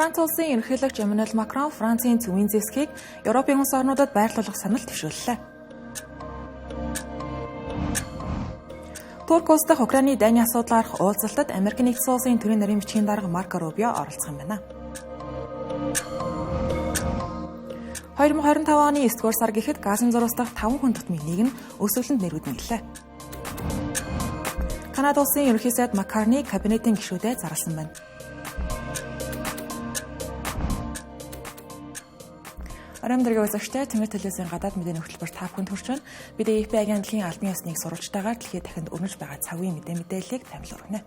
Франц улсын ерөнхийлөгч Эммануэль Макрон Францын цөмийн зэвсгийг Европын улс орнуудад байрлуулах санал дэвшүүллээ. Турк улс дахь Украины дайны асуудлаарх уулзалтад Америк нэгдсэн улсын төрийн нарийн бичгийн дарга Марко Рубио оролцох юм байна. 2025 оны 9-р сар гэхэд газын зурвас дахь 5 хүн тутмын нэг нь өсвөлөнд нэрвэдэн гэлээ. Канада улсын ерөнхий сайд Маккарни кабинетийн гишүүдээ зарласан байна. Оройн дэргийн үзэгчтэй Тэнгэр телевизийн гадаад мэдээний хөтөлбөр та бүхэнд хүрч байна. Бид AFP агентлагийн албан ёсны сурвалжтайгаар дэлхийд дахинд өрнөж байгаа цагийн мэдээ мэдээллийг томилол өргөнө.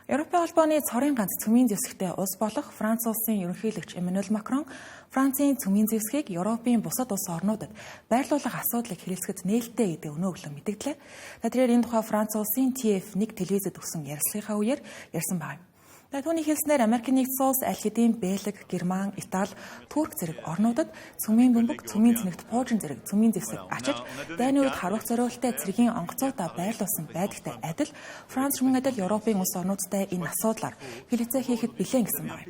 Европын холбооны цорын ганц цөмийн зэвсэгтэй улс болох Франц улсын ерөнхийлөгч Эммануэль Макрон Францын цөмийн зэвсгийг Европын бусад улс орнуудад байрлуулах асуудлыг хэрэглэхэд нээлттэй гэдэг өнөө өглөө мэдэгдлээ. Тэрээр энэ тухай Франц улсын TF1 телевизэд өгсөн ярилцлагынхаа үеэр ярьсан байна. Түүний хэлснээр Америк нэгдсэн улс аль хэдийн Бельги, Герман, Итали, Турк зэрэг орнуудад цөмийн бөмбөг, цөмийн цэнэгт пуужин зэрэг цөмийн зэвсэг ачиж дайны үед харвах зориулттай цэргийн онгоцуудаа байрлуулсан байдагтай адил Франц мөн адил Европын улс орнуудтай энэ асуудлаар хэлэлцээ хийхэд бэлэн гэсэн байна.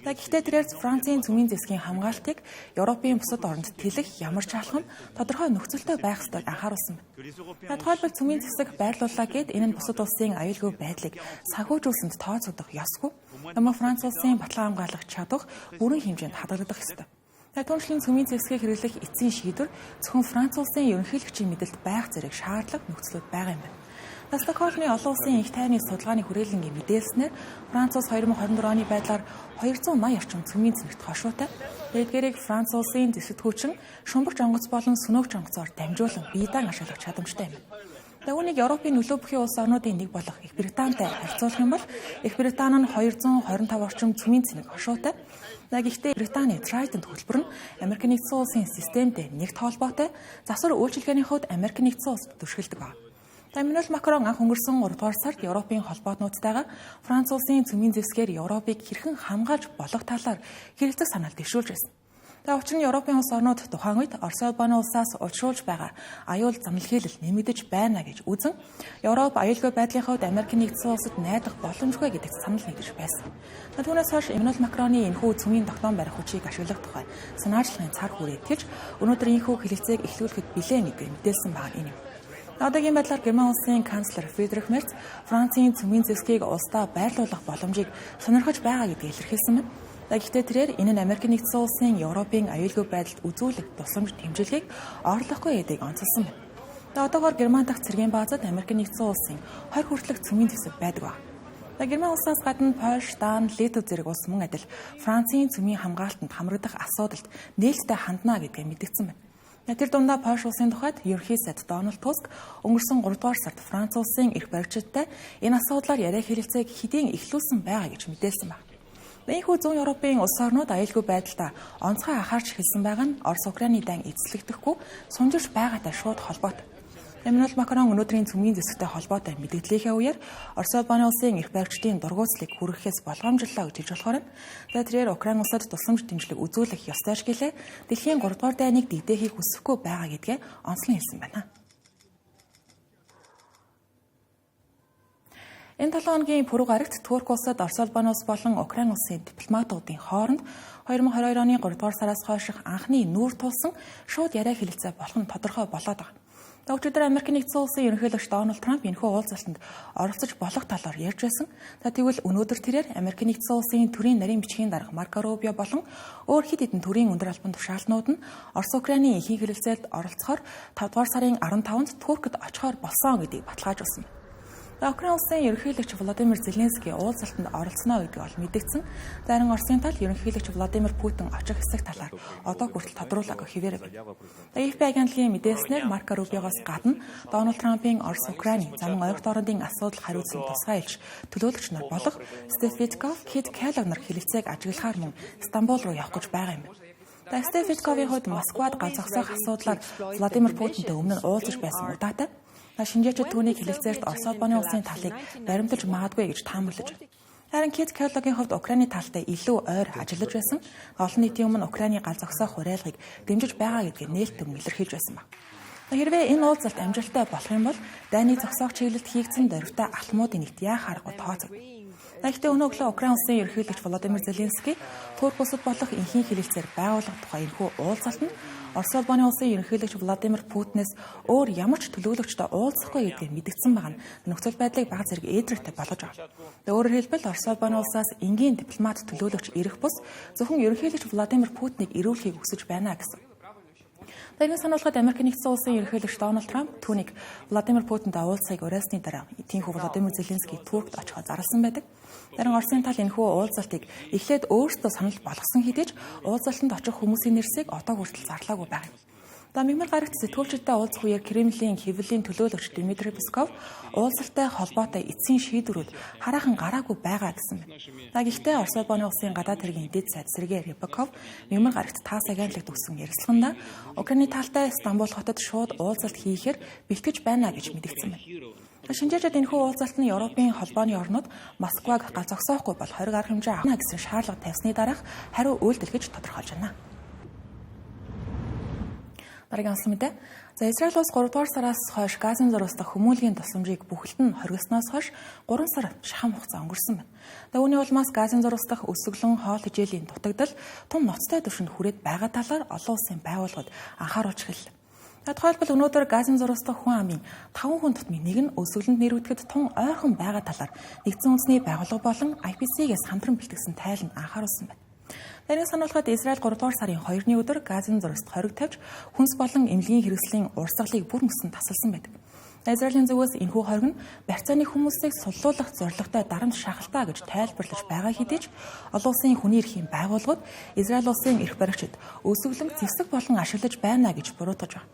Гэхдээ тэрээр Францын цөмийн зэвсгийн хамгаалтыг Европын бусад оронд тэлэх ямар ч алхам тодорхой нөхцөлтэй байх ёстойг анхааруулсан байна. Тухайлбал цөмийн зэвсэг байрлууллаа гэд энэ нь бусад улсын аюулгүй байдлыг санхүүжүүлсэнд тооцогдох ёсгүй. Намаа Франц улсын баталгаа хамгаалах чадвар бүрэн хэмжээнд хадгалагдах ёстой. Түүнчлэн цөмийн зэвсгийг хэрэглэх эцсийн шийдвэр зөвхөн Франц улсын ерөнхийлөгчийн мэдэлд байх зэрэг шаардлага нөхцлүүд байгаа юм байна. Стокгольмын олон улсын энх тайвны судалгааны хүрээлэнгийн мэдээлснээр Франц улс 2024 оны байдлаар 280 орчим цөмийн цэнэгт хошуутай. Эдгээрийг Франц улсын зэвсэгт хүчин шумбагч онгоц болон сөнөөгч онгоцоор дамжуулан бие даан ашиглах чадамжтай юм. Үүнийг Европын нөлөө бүхий улс орнуудын нэг болох Их Британтай харьцуулах юм бол Их Британи нь 225 орчим цөмийн цэнэг хошуутай. Гэхдээ Британий Trident хөтөлбөр нь Америк нэгдсэн улсын системтэй нэгт холбоотой засвар үйлчилгээний хувьд Америк нэгдсэн улсад түшгэлдэг байна. Эммануэль Макрон анх өнгөрсөн 3 дугаар сард Европын холбоотнуудтайгаа Франц улсын цөмийн зэвсгээр Европыг хэрхэн хамгаалж болох талаар хэрэгцэх санал дэвшүүлж байсан. Учир нь Европын улс орнууд тухайн үед Орос улбаны улсаас улшруулж байгаа аюул замналхийлэл нэмэгдэж байна гэж үзэн Европ аюулгүй байдлын хувьд Америк нэгдсэн улсад найдах боломжгүй гэдэгт санал нэгдэж байсан. Түүнээс хойш Эммануэль Макроны энэхүү цөмийн тогтоон барих хүчийг ашиглах тухай санаачлагын цар хүрээ тэлж өнөөдөр энэхүү хэлэлцээг эхлүүлэхэд бэлэн гэдгийг мэдээлсэн байгаа нь энэ юм. Одоогийн байдлаар Герман улсын канцлер Фридрих Мерц Францын цөмийн зэвсгийг улсдаа байрлуулах боломжийг сонирхож байгаа гэдгийг илэрхийлсэн байна. Гэхдээ тэрээр энэ нь Америк нэгдсэн улсын Европын аюулгүй байдалд үзүүлэх тусламж дэмжлэгийг орлохгүй гэдгийг онцолсон байна. Одоогоор Герман дахь цэргийн баазад Америк нэгдсэн улсын 20 хүртэлх цөмийн зэвсэг байдаг байна. Герман улсаас гадна Польш, Дан, Литв зэрэг улс мөн адил Францын цөмийн хамгаалтанд хамрагдах асуудалд нээлттэй хандна гэдгээ мэдэгдсэн байна. Тэр дундаа Польш улсын тухайд ерөнхий сайд Дональд Туск өнгөрсөн 3 дугаар сард Франц улсын эрх баригчидтай энэ асуудлаар яриа хэлэлцээг хэдийн эхлүүлсэн байгаа гэж мэдээлсэн байна. Ийхүү зүүн Европын улс орнууд аюулгүй байдалтай онцгой анхаарч эхэлсэн байгаа нь Орос Украины дайн эзлэгдэхгүй сунжирч байгаатай шууд холбоотой. Эммануэль Макрон өнөөдрийн цөмийн зэвсэгтэй холбоотой мэдээллийнхээ үеэр Орос улбаны улсын эрх баригчдын дургуутслыг хүргэхээс болгоомжлоо гэж хэлж болохоор байна. За тэрээр Украин улсад тусламж дэмжлэг үзүүлэх ёстой ч гэлээ дэлхийн 3 дугаар дайныг дэгдээхийг хүсэхгүй байгаа гэдгээ онцлон хэлсэн байна. Энэ 7 хоногийн пүрэв гарагт Турк улсад Орос улбаны улс болон Украин улсын дипломатуудын хооронд 2022 оны 3 дугаар сараас хойших анхны нүүр тулсан шууд яриа хэлэлцээ болох нь тодорхой болоод байна. Өчигдөр Америк нэгдсэн улсын ерөнхийлөгч Дональд Трамп энэхүү уулзалтанд оролцож болох талаар ярьж байсан. Тэгвэл өнөөдөр тэрээр Америк нэгдсэн улсын төрийн нарийн бичгийн дарга Марко Рубио болон өөр хэд хэдэн төрийн өндөр албан тушаалтнууд нь Орос Украины ихэнх хэлэлцээнд оролцохоор 5 дугаар сарын 15-нд Туркд очихоор болсон гэдгийг баталгаажуулсан. Украин улсын ерөнхийлөгч Владимир Зеленский уулзалтанд оролцоно гэдэг бол мэдэгдсэн. Зарим Оросын тал ерөнхийлөгч Владимир Путин очих хэсэг талаар одоо хүртэл тодруулаагүй хэвээр байна. AFP агентлагийн мэдээлснээр Марко Рубиогоос гадна Дональд Трампын Орос Украины замун ойрт орондын асуудал хариуцсан тусгай элч төлөөлөгч нар болох Стив Виткофф, Кит Келлог нар хэлэлцээг ажиглахаар мөн Стамбул руу явах гэж байгаа юм байна. Стив Виткоффийн хувьд Москвад гал зогсоох асуудлаар Владимир Путинтэй өмнө нь уулзаж байсан удаатай. Шинжээчид түүнийг хэлэлцээрт Орос улбаны улсын талыг баримталж магадгүй гэж таамаглаж байна. Харин Кит Келлогийн хувьд Украины талтай илүү ойр ажиллаж байсан. Олон нийтийн өмнө Украины гал зогсоох уриалгыг дэмжиж байгаа гэдгийг нээлттэй илэрхийлж байсан ба. Хэрвээ энэ уулзалт амжилттай болох юм бол дайны зогсоох чиглэлд хийгдсэн дорвитой алхмуудын нэгт яах аргагүй тооцогдно. Гэхдээ өнөө өглөө Украин улсын ерөнхийлөгч Володимир Зеленский Турк улсад болох энхийн хэлэлцээр байгуулах тухай энэхүү уулзалт нь Орос улбаны улсын ерөнхийлөгч Владимир Путинээс өөр ямар ч төлөөлөгчтэй уулзахгүй гэдгийг мэдгдсэн байгаа нь нөхцөл байдлыг бага зэрэг ээдрэгтэй болгож байгаа. Өөрөөр хэлбэл Орос улбаны улсаас энгийн дипломат төлөөлөгч ирэх бус зөвхөн ерөнхийлөгч Владимир Путиныг ирүүлэхийг хүсэж байна гэсэн. Тэрний сануулгад Америк нэгдсэн улсын ерөнхийлөгч Дональд Трамп түүнийг Владимир Путинтэй уулзахыг уриалсны дараа тийхүү Владимир Зеленский Туркт очихоор зарласан байдаг. Харин Оросын тал энэхүү уулзалтыг эхлээд өөрсдөө санал болгосон хэдий ч уулзалтанд очих хүмүүсийн нэрсийг одоо хүртэл зарлаагүй байна. За мягмар гарагт сэтгүүлчидтэй уулзах үеэр Кремлийн хэвлэлийн төлөөлөгч Дмитрий Песков уулзалтай холбоотой эцсийн шийдвэрүүд хараахан гараагүй байгаа гэсэн байна. За гэхдээ Орос улбаны улсын гадаад хэргийн дэд сайд Сергей Рябков мягмар гарагт ТАСС агентлагт өгсөн ярилцлаганда Украины талтай Стамбул хотод шууд уулзалт хийхээр бэлтгэж байна гэж мэдгдсэн байна. Шинжээчид энэхүү уулзалт нь Европын холбооны орнууд Москваг гал зогсоохгүй бол хориг арга хэмжээ авна гэсэн шаардлага тавьсны дараах хариу үйлдэл гэж тодорхойлж байна. Дараагийн онцлог мэдээ. За Израиль улс 3 дугаар сараас хойш Газын зурвас дахь хүмүүлгийн тусламжийг бүхэлд нь хоригсноос хойш 3 сар шахам хугацаа өнгөрсөн байна. За үүний улмаас Газын зурвас дахь өсөглөн хоол хичээлийн дутагдал том ноцтой түвшинд хүрээд байгаа талаар олон улсын байгууллагууд анхааруулж эхэллээ. Тухайлбал өнөөдөр Газын зурвас дахь хүн амын 5 хүн тутмын нэг нь өсөглөнд нэрвэтгэд тун ойрхон байгаа талаар нэгдсэн үндэсний байгууллага болон IPC-гээс хамтран бэлтгэсэн тайланд анхааруулсан байна. Тэрийг сануулхад Израиль 3 дугаар сарын 2-ны өдөр Газын зурваст хориг тавьж хүнс болон эмнэлгийн хэрэгслийн урсгалыг бүр мөсөн тасалсан байдаг. Израилийн зүгээс энэхүү хориг нь барьцааны хүмүүсийг суллуулах зорилготой дарамт шахалтаа гэж тайлбарлаж байгаа хэдий ч олон улсын хүний эрхийн байгууллагууд Израиль улсын эрх баригчид өсөглөн зэвсэг болон ашиглаж байна гэж буруутгаж байна.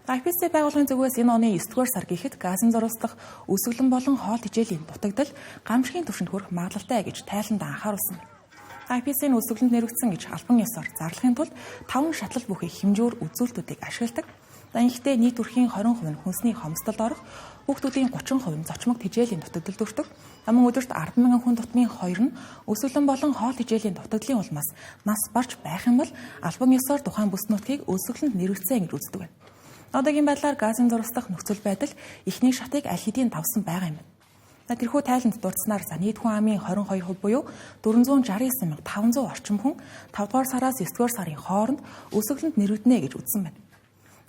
IPC байгууллагын зүгээс энэ оны 9 дугаар сар гэхэд Газын зурвас дахь өсөглөн болон хоол хичээлийн дутагдал гамшигын түвшинд хүрэх магадлалтай гэж тайланд анхааруулсан байна. IPC-н өсөглөнд нэрвэгдсэн гэж албан ёсоор зарлахын тулд 5 шатлал бүхий хэмжүүр үзүүлэлтүүдийг ашигладаг. Гэхдээ нийт төрхийн 20% нь хүнсний хомсдолд орох, хүүхдүүдийн 30% нь зочмог тэжээлийн дутагдалд өртөх, мөн өдөрт 10,000 хүн тутмын 2 нь өсөглөн болон хоол хичээлийн дутагдлын улмаас нас барж байх юм бол албан ёсоор тухайн бүс нутгийг өсөглөнд нэрвэгдсэн гэж үздэг байна. Одоогийн байдлаар Газын зурвас дахь нөхцөл байдал эхний шатыг аль хэдийн давсан байгаа юм байна. Тэрхүү тайланд дурдсанаар за нийт хүн амын 22% буюу 469,500 орчим хүн 5 дугаар сараас 9 дугаар сарын хооронд өсөглөнд нэрвэгдэнэ гэж үзсэн байна.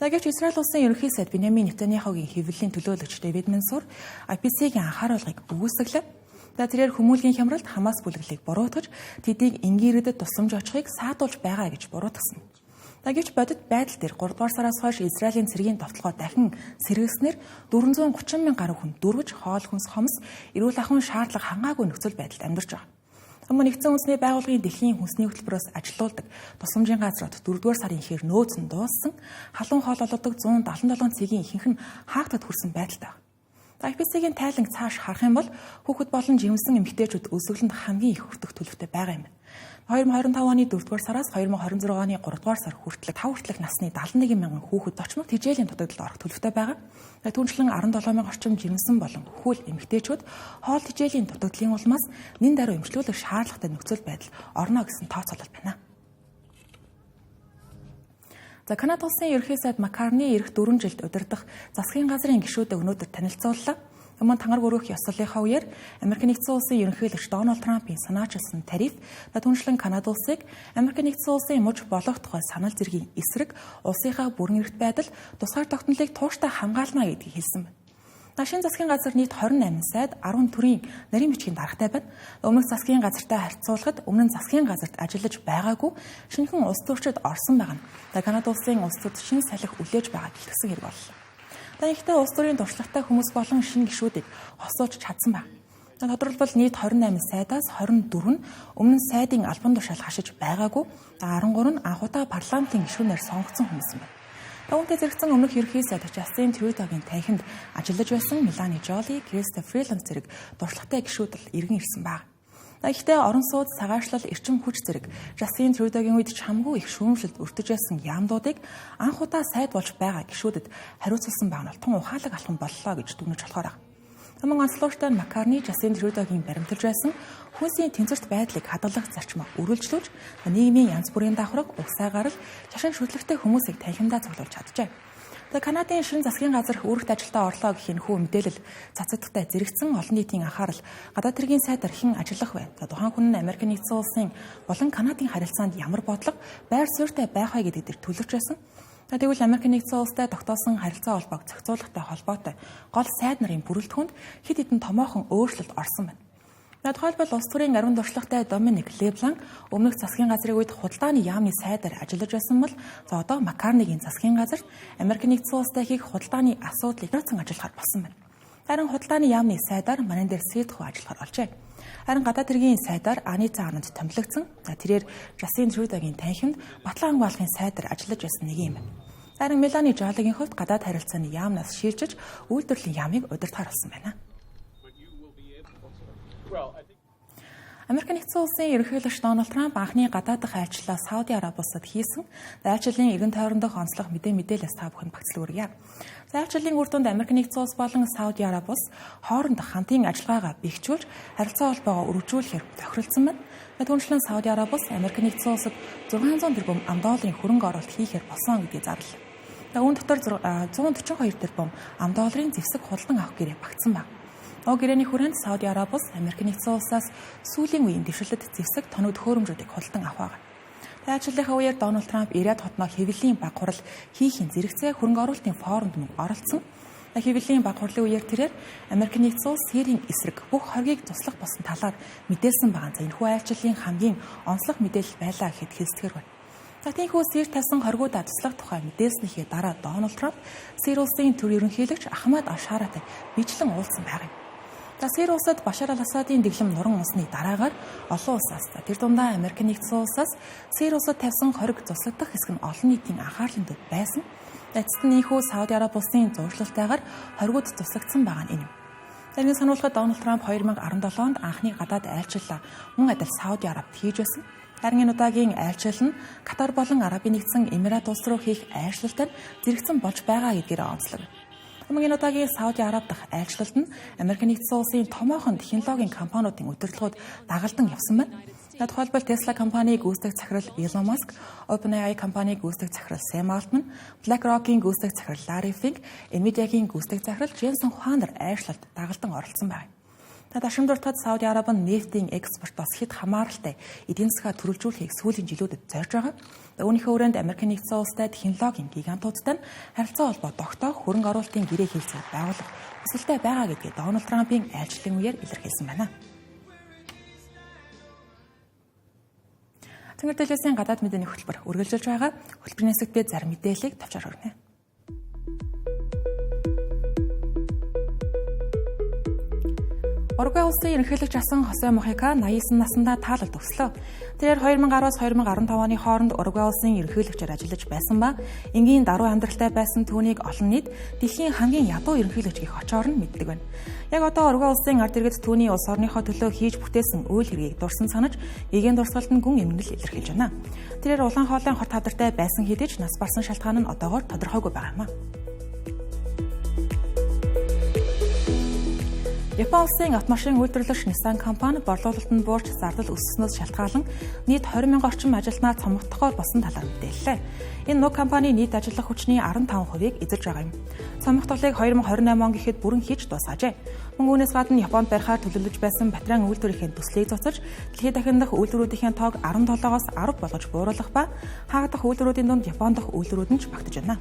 За гэвч Израиль улсын ерөнхий сайд Беньямин Нетаньяхугийн хэвлэлийн төлөөлөгч Дэвид Менсур IPC-гийн анхааруулгыг үгүйсгэлээ. За тэрээр хүмүүлгийн хямралд Хамас бүлэглэлийг буруутгаж тэдийг энгийн иргэдэд тусламж очихыг саадуулж байгаа гэж буруутгасан. За гэвч бодит байдал дээр 3 дугаар сараас хойш Израилийн цэргийн довтлогоо дахин сэргээснээр 430 мянган гаруй хүн дөрвөж хоол хүнс хомс эрүүл ахуйн шаардлага хангаагүй нөхцөл байдалд амьдарч байгаа. Мөн нэгдсэн үндэсний байгууллагын дэлхийн хүнсний хөтөлбөрөөс ажилуулдаг тусламжийн газрууд 4 дугаар сарын ихээр нөөц нь дууссан, халуун хоол олгодог 177 цэгийн ихэнх нь хаагдад хүрсэн байдалтай байна. IPC-гийн тайланг цааш харах юм бол хүүхэд болон жимсэн эмэгтэйчүүд өсөглөнд хамгийн их хүртэх төлөвтэй байгаа юм байна. 2025 оны 4 дугаар сараас 2026 оны 3 дугаар сар хүртэл 5 хүртэлх насны 71 мянган хүүхэд зочмог тэжээлийн дутагдалд орох төлөвтэй байгаа. Түүнчлэн 17 мянга орчим жирэмсэн болон хөл эмэгтэйчүүд хоол тэжээлийн дутагдлын улмаас нэн даруй эмчлүүлэх шаардлагатай нөхцөл байдал орно гэсэн тооцоолол байна. За Канада улсын ерөнхий сайд Макарны ирэх 4 жилд удирдах засгийн газрын гишүүдэд өнөөдөр танилцууллаа. Мөн тангараг өрөөх ёслолынхаа үеэр Америк нэгдсэн улсын ерөнхийлөгч Дональд Трампын санаачилсан тариф, түүнчлэн Канада улсыг Америк нэгдсэн улсын муж болгох тухай санал зэргийн эсрэг улсынхаа бүрэн эрхт байдал тусгаар тогтнолыг тууштай хамгаална гэдгийг хэлсэн байна. Шинэ засгийн газар нийт 28 сайд 10 төрийн нарийн бичгийн даргатай байна. Өмнөх засгийн газартай харьцуулахад өмнө нь засгийн газарт ажиллаж байгаагүй шинэхэн улс төрчид орсон байгаа нь Канада улсын улс төрд шинэ салхи үлээж байгаа гэлтгсэн хэрэг боллоо. Гэхдээ улс төрийн туршлагатай хүмүүс болон шинэ гишүүдийг хосуулж чадсан байна. Тодорхойлбол нийт 28 сайдаас 24 нь өмнө нь сайдын албан тушаал хашиж байгаагүй, 13 нь анх удаа парламентын гишүүнээр сонгогдсон хүмүүс юм байна. Үүнтэй зэрэгцэн өмнөх ерөнхий сайд Justin Trudeau-гийн танхимд ажиллаж байсан Мелани Жоли, Криста Фриланд зэрэг туршлагатай гишүүд л иргэн ирсэн байна. Гэхдээ орон сууц, цагаачлал, эрчим хүч зэрэг Жастин Трюдогийн үед ч хамгүй их шүүмжлэлд өртөж байсан яамдуудыг анх удаа сайд болж байгаа гишүүдэд хариуцуулсан байгаа нь бол тун ухаалаг алхам боллоо гэж дүгнэж болохоор байна. Мөн онцлогтой нь Маккарни Жастин Трюдогийн баримталж байсан хүнсийн тэнцвэрт байдлыг хадгалах зарчмаа үргэлжлүүлж нийгмийн янз бүрийн давхарга, угсаа гарал, шашин шүтлэгтэй хүмүүсийг танхимдаа цуглуулж чаджээ. Канадын шинэ засгийн газар үүрэгт ажилдаа орлоо гэх энэхүү мэдээлэл цацагдaltaй зэрэгцэн олон нийтийн анхаарал гадаад хэргийн сайдаар хэн ажиллах вэ? За тухайн хүн нь Америк нэгдсэн улсын болон Канадын харилцаанд ямар бодлого, байр суурьтай байх вэ гэдэг дээр төлөвч байсан. За тэгвэл Америк нэгдсэн улстай тогтоосон харилцаа холбоог зохицуулахтай холбоотой гол сайд нарын бүрэлдэхүүнд хэд хэдэн томоохон өөрчлөлт орсон байна. Тухайлбал улс төрийн ариун туршлагатай Доминик Леблан өмнөх засгийн газрын үед худалдааны яамны сайдаар ажиллаж байсан бол за одоо Маккарнигийн засгийн газарт Америк нэгдсэн улстай хийх худалдааны асуудлыг хариуцсан ажиллахаар болсон байна. Харин худалдааны яамны сайдаар Маниндер Сидху ажиллахаар болжээ. Харин гадаад хэргийн сайдаар Анита Ананд томилогдсон. За тэрээр Жастин Трюдогийн танхимд Батлан ангуулгын сайдаар ажиллаж байсан нэг юм байна. Харин Мелани Жолагийн хувьд гадаад харилцааны яамнаас шилжиж үйлдвэрлэлийн яамыг удирдахаар болсон байна. Америк нэгдсэн улсын ерөнхийлөгч Дональд Трамп анхны гадаадах айлчлалаа Сауди Араби улсад хийсэн. Айлчлалын эргэн тойрондох онцлог мэдээлэлээс та бүхэнд багцлал хүргье. Айлчлалын үр дүнд Америк нэгдсэн улс болон Сауди Араби улс хоорондох хамтын ажиллагаагаа бэхжүүлж харилцаа холбоогоо өргөжүүлэхээр тохиролцсон байна. Түүнчлэн Сауди Араби улс Америк нэгдсэн улсад 600 тэрбум ам долларын хөрөнгө оруулалт хийхээр болсон гэдгийг зарлав. Үүн дотор 142 тэрбум ам долларын зэвсэг худалдан авах гэрээ багтсан байна. Уг гэрээний хүрээнд Сауди Араби улс Америк нэгдсэн улсаас сүүлийн үеийн дэвшилтэд зэвсэг тоног төхөөрөмжүүдийг худалдан авах байгаа. Айлчлалынхаа үеэр Дональд Трамп 90-ад хотноо хэвлэлийн баг хурал хийхийн зэрэгцээ хөрөнгө оруулалтын форумд мөн оролцсон. Хэвлэлийн баг хурлын үеэр тэрээр Америк нэгдсэн улс Сирийн эсрэг бүх хоргийг туслах болсон талаар мэдээлсэн байгаа. За энэхүү айлчлалын хамгийн онцлог мэдээлэл байлаа гэхэд хэлцгээр байна. За тийхүү Сир тавьсан хоргуудаа туслах тухай мэдээлснийхээ дараа Дональд Трамп Сир улсын төр ерөнхийлөгч Ахмад Аль-Шаратай бичлэн уулзсан байгаа юм. За Сир улсад Башар аль-Асадын дэглэм нуран унсны дараагаар олон улсаас тэр дундаа Америк нэгдсэн улсаас Сир улсад тавьсан хориг туслагдах хэсэг нь олон нийтийн анхаарлын төвд байсан. Эцэст нь ийхүү Сауди Араби улсын зуршлалтайгаар хоригуд туслагдсан байгаа нь энэ юм. Зарим сануулгад Дональд Трамп 2017 онд анхны гадаад айлчлалаа мөн адил Сауди Арабид хийж байсан. Харин энэ удаагийн айлчлал нь Катар болон Арабын нэгдсэн Эмират улс руу хийх айлчлалтай зэрэгцэн болж байгаа гэдгээр онцлог. Мөн энэ удаагийн Сауди Араби дахь айлчлалд нь Америк нэгдсэн улсын томоохон технологийн компаниудын удирдлагууд дагалдан явсан байна. Тухайлбал Tesla компанийн гүйцэтгэх захирал Elon Musk, OpenAI компанийн гүйцэтгэх захирал Sam Altman, BlackRock-ийн гүйцэтгэх захирал Larry Fink, Nvidia-гийн гүйцэтгэх захирал Jensen Huang нар айлчлалд дагалдан оролцсон байна. Ташрамд дуртахад Сауди Араби нь нефтийн экспортоос хэд хамааралтай эдийн засгаа төрөлжүүлэхийг сүүлийн жилүүдэд зорж байгаа. Үүнийхээ хүрээнд Америк нэгдсэн улстай технологийн гигантуудтай нь харилцаа холбоо тогтоох, хөрөнгө оруулалтын гэрээ хэлцээ байгуулах хүсэлтэй байгаа гэдгийг Дональд Трампын айлчлалын үеэр илэрхийлсэн байна. Цэнгэр телевизийн гадаад мэдээний хөтөлбөр үргэлжилж байгаа. Хөтөлбөрийн хэсэгт би зарим мэдээллийг товчоор хүргэнэ. Уругвай улсын ерөнхийлөгч асан Хосе Мухика 89 наснда таалалд өгслөө. Тэрээр 2010-аас 2015 оны хооронд Уругвай улсын ерөнхийлөгчөөр ажиллаж байсан ба энгийн даруй амьдралтай байсан түүнийг олон нийт дэлхийн хамгийн ядуу ерөнхийлөгч гэх очоор нь мэддэг байна. Яг одоо Уругвай улсын ард иргэд түүний улс орныхоо төлөө хийж бүтээсэн үйл хэргийг дурсан санаж эгийн дурсгалд нь гүн эмгэнэл илэрхийлж байна. Тэрээр улаан хоолойн хот хавдартай байсан хэдий ч нас барсан шалтгаан нь одоогоор тодорхойгүй байгаа юм а. Япон улсын автомашин үйлдвэрлэгч Nissan компани борлуулалтанд буурч зардал өсснөөс шалтгаалan нийт 20 мянган орчим ажилтнаа цомгодохоор болсон талаар мэдээллээ. Энэ нуг компани нийт ажиллах хүчний 15%-ийг эзэлж байгаа юм. Цомготголыг 2028 он гэхэд бүрэн хийж дуусгаажээ. Мөн үүнээс гадна Японд барихаар төлөвлөж байсан батарейн үйлдвэрийн төслийг цуцаж дэлхийд дахин дах үйлдвэрүүдийн тоог 17-оос 10 болгож бууруулах ба хаагдах үйлдвэрүүдийн дунд Японд дахь үйлдвэрүүд нь ч багтаж байна.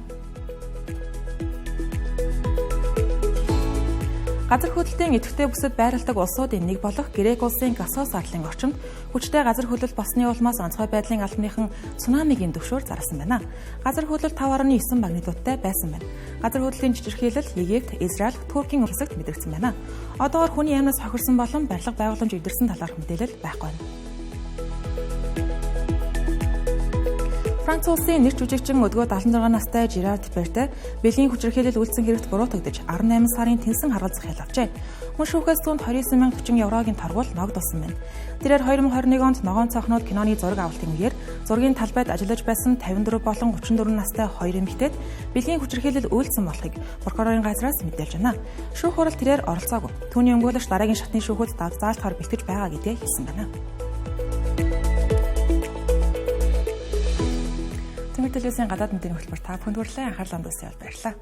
Газар хөдлөлтийн идэвхтэй бүсэд байрладаг улсуудын нэг болох Грек улсын Касос арлын орчинд хүчтэй газар хөдлөлт болсны улмаас онцгой байдлын албаныхан цунамигийн төвшөөр зарласан байна. Газар хөдлөлт 5.9 магнитудтай байсан байна. Газар хөдлөлийн чичирхийлэл Египт, Израиль, Туркийн хэсэгт мэдрэгдсэн байна. Одоогор хүний амнаас хохирсон болон барилга байгууламж эвдэрсэн талаарх мэдээлэл байхгүй байна. Франц улсын нэр жүжигчин өдгөө 76 настай Жерар Депардье бэлгийн хүчирхийлэл үйлдсэн хэрэгт буруутгагдаж 18 сарын тэнсэн харгалзах хял авчээ. Хүн шүүхээс түүнд 29,040 еврогийн торгуул ногдуулсан байна. Тэрээр 2021 онд ногоон цоохнууд киноны зураг авалтын үеэр зургийн талбайд ажиллаж байсан 54 болон 34 настай хоёр эмэгтэйд бэлгийн хүчирхийлэл үйлдсэн болохыг прокурорын газраас мэдээлж байна. Шүүх хурал тэрээр оролцоогүй. Түүний өмгөөлөгч дараагийн шатны шүүхүүд заалтахаар бэлтгэж байгаа гэдгээ хэлсэн байна. Цэнгэр телевизийн гадаад мэдээний хөтөлбөр та бүхэнд хүрэлээ. Анхаарлаа хандуулсан баярлалаа.